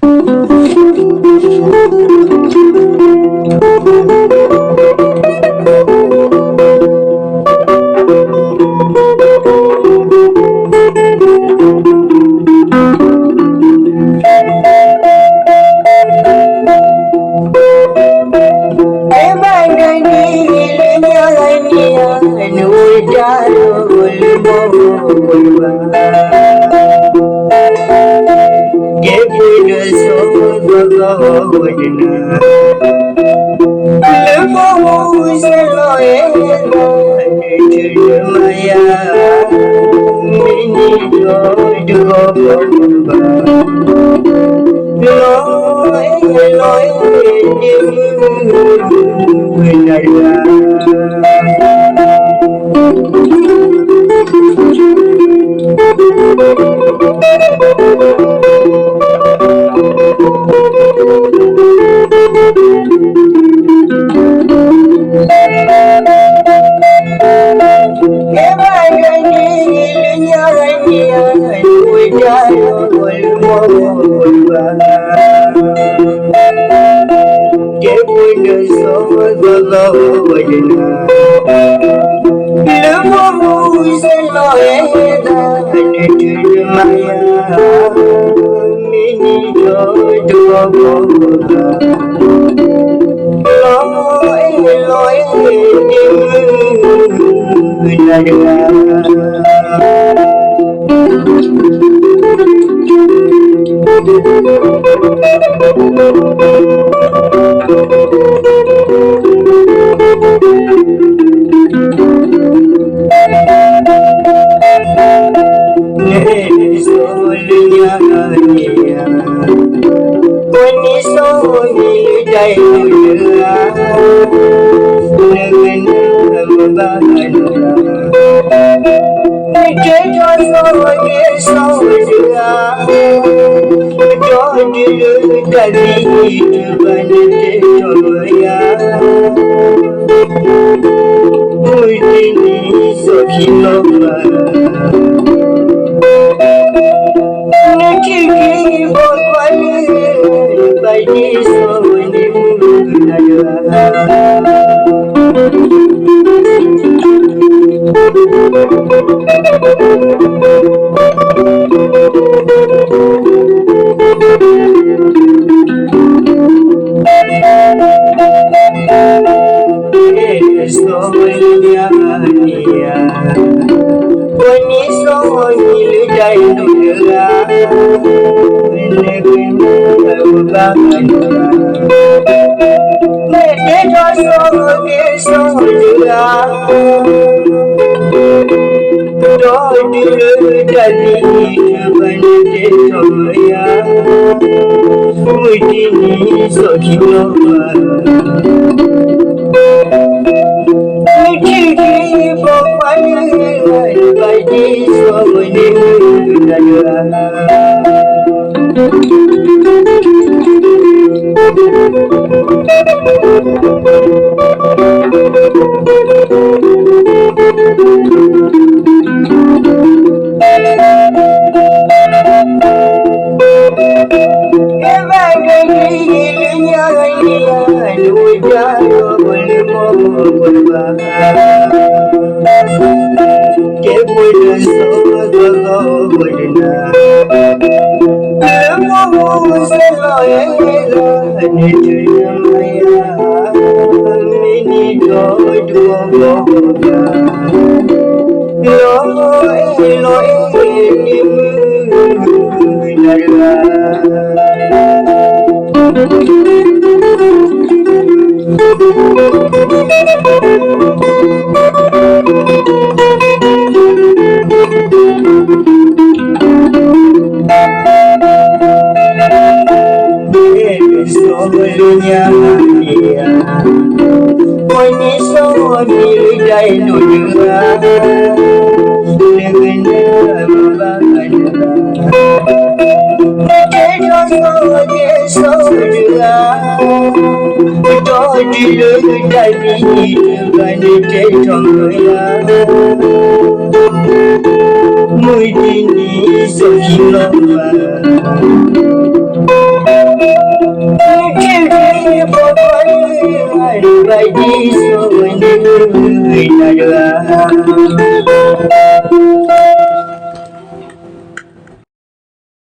မ့ၢ်ဘၣ်ဒ်န့ၣ် လၢညါဂၤန့ၣ်ဧါ, နအိၣ်တၢ်လၢမီၢ်ပှၢ်ဘၣ်, ကဲပှၤဒီးစီၤပၤဂီၤဂီၤဝဲဒၣ်နၤ, လၢပှၤအိၣ်စဲလီၤအဲၣ်ဘၣ် နထံၣ်လၢမၤယၤ, မ့ၢ်န့ၣ်ဒီးတဂီၤဂီၤဘၣ်, လီၤအဲၣ်လီၤအဲၣ်န့ၣ် မုၢ်နၤတဂၤ မ့ၢ်ဘၣ်ဒ်န့ၣ် လၢညါဂၤန့ၣ်ဧါ, နအိၣ်တၢ်လၢမီၢ်ပှၢ်ဘၣ်, ကဲပှၤဒီးစီၤပၤဂီၤဂီၤဝဲဒၣ်နၤ, လၢပှၤအိၣ်စဲလီၤအဲၣ်ဘၣ် နထံၣ်လၢမၤယၤ, မ့ၢ်န့ၣ်ဒီးတဂီၤဂီၤဘၣ်, လီၤအဲၣ်လီၤအဲၣ်န့ၣ် မုၢ်နၤတဂၤ လၢစီၤလၢညါန့ၣ်ဧါ, ပှၤန့ၢ်စီၤမံၤလၢတၢ်အဲၣ်ဒိးတဂၤ, နကနၣ်မ့ၢ်ဘၣ်နၤ, နတဲထီၣ်စီၤန့ၢ်စီၤတဂၤ, ဒီးတုၤလၢတၢ်သံတဘၣ် နတဲထီၣ်မၤယၤ, မုၢ်တနံၤစီၤခံလီၤဘၣ်, နထံၣ်က့ၤပိာ်ခွါလၢ ဘၣ်ဒ်စီၤန့ၣ်မုၢ်နၤတဂၤ လၢစီၤလၢညါန့ၣ်ဧါ, ပှၤန့ၢ်စီၤမံၤလၢတၢ်အဲၣ်ဒိးတဂၤ, နကနၣ်မ့ၢ်ဘၣ်နၤ, နတဲထီၣ်စီၤန့ၢ်စီၤတဂၤ, ဒီးတုၤလၢတၢ်သံတဘၣ် နတဲထီၣ်မၤယၤ, မုၢ်တနံၤစီၤခံလီၤဘၣ်, နထံၣ်က့ၤပိာ်ခွါလၢ ဘၣ်ဒ်စီၤန့ၣ်မုၢ်နၤတဂၤ မ့ၢ်ဘၣ်ဒ်န့ၣ် လၢညါဂၤန့ၣ်ဧါ, နအိၣ်တၢ်လၢမီၢ်ပှၢ်ဘၣ်, ကဲပှၤဒီးစီၤပၤဂီၤဂီၤဝဲဒၣ်နၤ, လၢပှၤအိၣ်စဲလီၤအဲၣ်ဘၣ် နထံၣ်လၢမၤယၤ, မ့ၢ်န့ၣ်ဒီးတဂီၤဂီၤဘၣ်, လီၤအဲၣ်လီၤအဲၣ်န့ၣ်မုၢ်နၤတဂၤ လၢစီၤလၢညါန့ၣ်ဧါ, ပှၤန့ၢ်စီၤမံၤလၢတၢ်အဲၣ်ဒိးတဂၤ, နကနၣ်မ့ၢ်ဘၣ်နၤ, နတဲထီၣ်စီၤန့ၢ်စီၤတဂၤ, ဒီးတုၤလၢတၢ်သံတဘၣ် နတဲထီၣ်မၤယၤ, မုၢ်တနံၤစီၤခံလီၤဘၣ်, ဘၣ်ဒ်ဆိၣ်ဝဲန့ၣ်တဂၤ